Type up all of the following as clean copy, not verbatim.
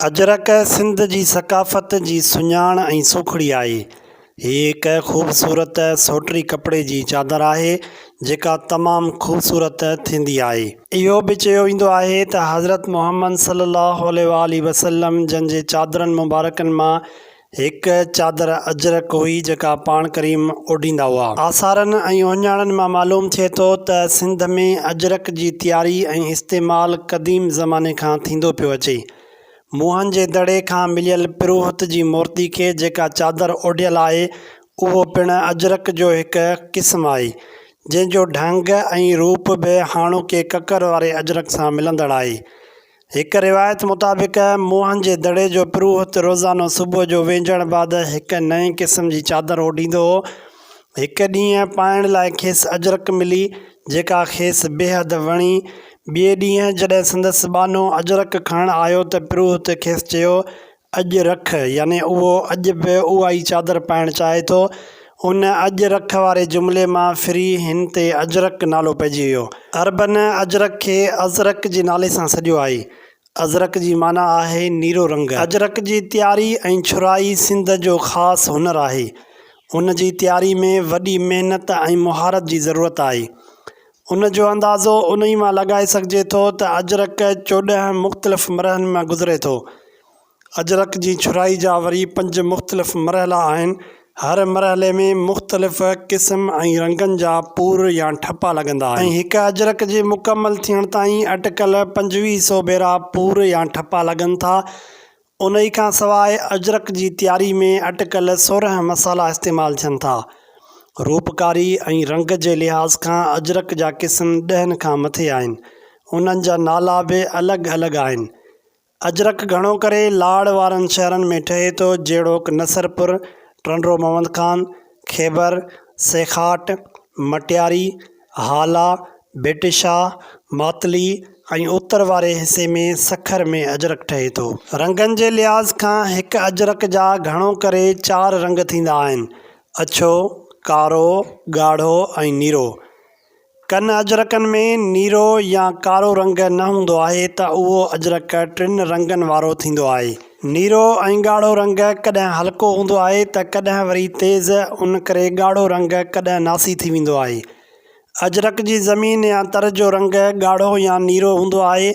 اجرڪ سنڌ جي ثقافت جي سڃاڻ ۽ سوکڙي آهي. هي هڪ خوبصورت سوٽري ڪپڙي جي چادر آهي، جيڪا تمام خوبصورت ٿيندي آهي. اهو به چيو ويندو آهي ته حضرت محمد صلي الله عليه واٰله وسلم جن جي چادرن مبارڪن مان هڪ چادر اجرڪ هئي جيڪا پاڻ ڪريم اوڍيندا هئا. آثارن ۽ اهڃاڻن مان معلوم ٿئي ٿو ته سنڌ ۾ اجرڪ جي تياري ۽ استعمال قديم زماني کان ٿيندو پيو اچي. موهن جي دڙي کان مليل پروهت جي مورتي کي جيڪا چادر اوڍيل آهي اهو پڻ اجرڪ جو هڪ قسم آهي جنهن جو ڍنگ ۽ روپ به هاڻوڪي ڪڪر واري اجرڪ سان ملندڙ آهي. هڪ روايت مطابق موهن جي دڙي جو پروهت روزانو صبح جو وهنجڻ بعد هڪ نئين قسم جي چادر اوڍيندو هو. هڪ ڏينهن پائڻ لاء کيس اجرڪ ملي، جيڪا کيس بيحد وڻي. ٻئي ڏينهن جڏهن سندس ٻانهو اجرڪ کڻڻ آيو ته پروهت کيس چيو، اڄ رک، يعني اهو اڄ به اها ئي چادر پائڻ چاهي ٿو. ان اڄ رک واري جملي مان ڦري هن تي اجرڪ نالو پئجي ويو. عربن اجرڪ کي ازرق جي نالي سان سڏيو آهي. ازرق جي معنيٰ آهي نيرو رنگ. اجرڪ جي تياري ۽ ڇرائي سنڌ جو خاص هنر آهي. ان جي تياري ۾ وڏي محنت ۽ مهارت جي ضرورت آهي. ان جو اندازو انهي مان لڳائي سگهجي ٿو ته اجرڪ 14 مختلف مرحلن مان گذري ٿو. اجرڪ جي ڇرائي جا وري پنج مختلف مرحلا آهن. هر مرحلي ۾ مختلف قسم ۽ رنگن جا پور يا ٺپا لڳندا آهن. ۽ هڪ اجرڪ جي مڪمل ٿيڻ تائين اٽڪل 25 سو ڀيرا پور يا ٺپا لڳن ٿا. انهي کان سواء اجرڪ جي تياري ۾ اٽڪل 16 مصالحا استعمال ٿين ٿا. روپڪاري ۽ رنگ جي لحاظ کان اجرڪ جا قسم ڏهن کان مٿي آهن. انهن جا نالا به الڳ الڳ آهن. اجرڪ گهڻو ڪري لاڙ وارن شهرن ۾ ٺهي ٿو جهڙوڪ نصرپور، ٽنڊو محمد خان، کيبر، سيخاٽ، مٽياري، هالا، ڀٽ شاهه، ماتلي ۽ اتر واري حصي ۾ سکر ۾ اجرڪ ٺهي ٿو. رنگن جي لحاظ کان هڪ اجرڪ جا گهڻو ڪري چار رنگ ٿيندا آهن، اڇو، ڪارو، ڳاڙهو ۽ نيرو. ڪن اجرڪن ۾ نيرو يا ڪارو رنگ نه هوندو آهي ته اهو اجرڪ ٽن رنگن وارو ٿيندو آهي. نيرو ۽ ڳاڙهو رنگ ڪڏهن هلڪو هوندو آهي ته ڪڏهن وري تيز، ان ڪري ڳاڙهو رنگ ڪڏهن ناسي ٿي ويندو آهي. اجرڪ جي زمين يا تر جو رنگ ڳاڙهو يا نيرو هوندو آهي.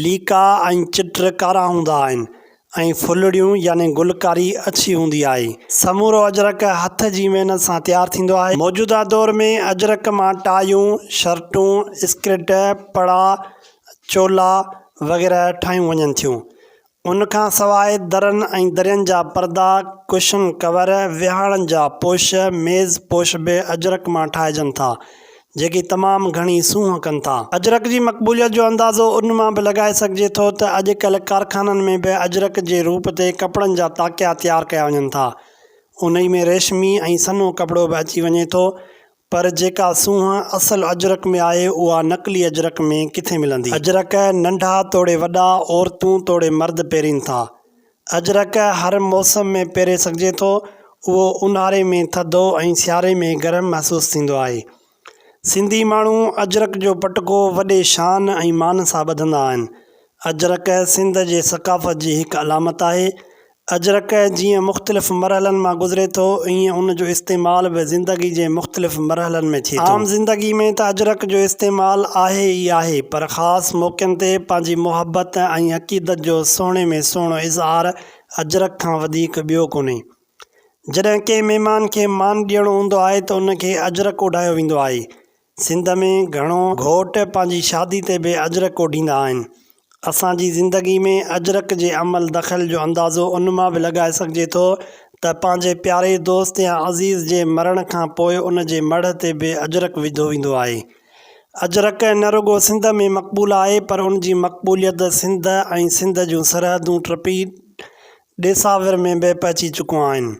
ليڪا ۽ چٽ ڪارا هوندا آهن. ۽ ڦلڙيون يعني گلڪاري اڇي هوندي آهي. سمورو اجرڪ هٿ جي محنت سان تيار ٿيندو آهي. موجوده دور ۾ اجرڪ مان ٽايون، شرٽون، اسڪرٽ، پڙا، چولا وغيره ٺاهيون وڃن ٿيون. ان کان سواء درن ۽ درين جا پردا، ڪشن ڪور، ويهاڻن جا پوش، ميز پوش به اجرڪ مان ٺاهجن ٿا. جيڪي تمام گهڻي سونهن ڪن ٿا. اجرڪ جي مقبوليت جو اندازو ان مان به لڳائي سگهجي ٿو ته اڄڪلهه ڪارخانن ۾ به اجرڪ جي روپ تي ڪپڙن جا تاڪيا تيار ڪيا وڃن ٿا. انهي ۾ ريشمي ۽ سنهو ڪپڙو به اچي وڃي ٿو پر جيڪا سونهن اصل اجرڪ ۾ آهي اها نقلي اجرڪ ۾ ڪٿي ملندي. اجرڪ ننڍا توڙي وڏا، عورتون توڙي مرد پهرين ٿا. اجرڪ هر موسم ۾ پهري سگهجي ٿو. اهو اونهاري ۾ ٿڌو ۽ سياري ۾ گرم محسوس ٿيندو آهي. سنڌي ماڻهو اجرڪ جو پٽڪو وڏي شان ۽ مان سان ٻڌندا آهن. اجرڪ سنڌ جي ثقافت جي هڪ علامت آهي. اجرڪ جيئن مختلف مرحلن مان گذري ٿو، ايئن ان جو استعمال به زندگي جي مختلف مرحلن ۾ ٿئي ٿو. عام زندگي ۾ ته اجرڪ جو استعمال آهي ئي آهي، پر خاص موقعن تي پنهنجي محبت ۽ عقيدت جو سهڻي ۾ سهڻو اظهار اجرڪ کان وڌيڪ ٻيو ڪونهي. جڏهن ڪنهن مهمان کي مان ڏيڻو هوندو آهي ته ان کي اجرڪ اوڍايو ويندو آهي. سنڌ ۾ گهڻو گهوٽ پنهنجي شادي تي به اجرڪ اوڍيندا آهن. اسان جي زندگي ۾ اجرڪ جي عمل دخل جو اندازو ان مان به لڳائي سگهجي ٿو ته پنهنجي پياري دوست يا عزيز جي مرڻ کان پوء ان جي مڙهه تي به اجرڪ وڌو ويندو آهي. اجرڪ نه رڳو سنڌ ۾ مقبول آهي پر ان جي مقبوليت سنڌ ۽ سنڌ جون سرحدون ٽپي ڏيساور ۾ به پهچي چڪون آهن.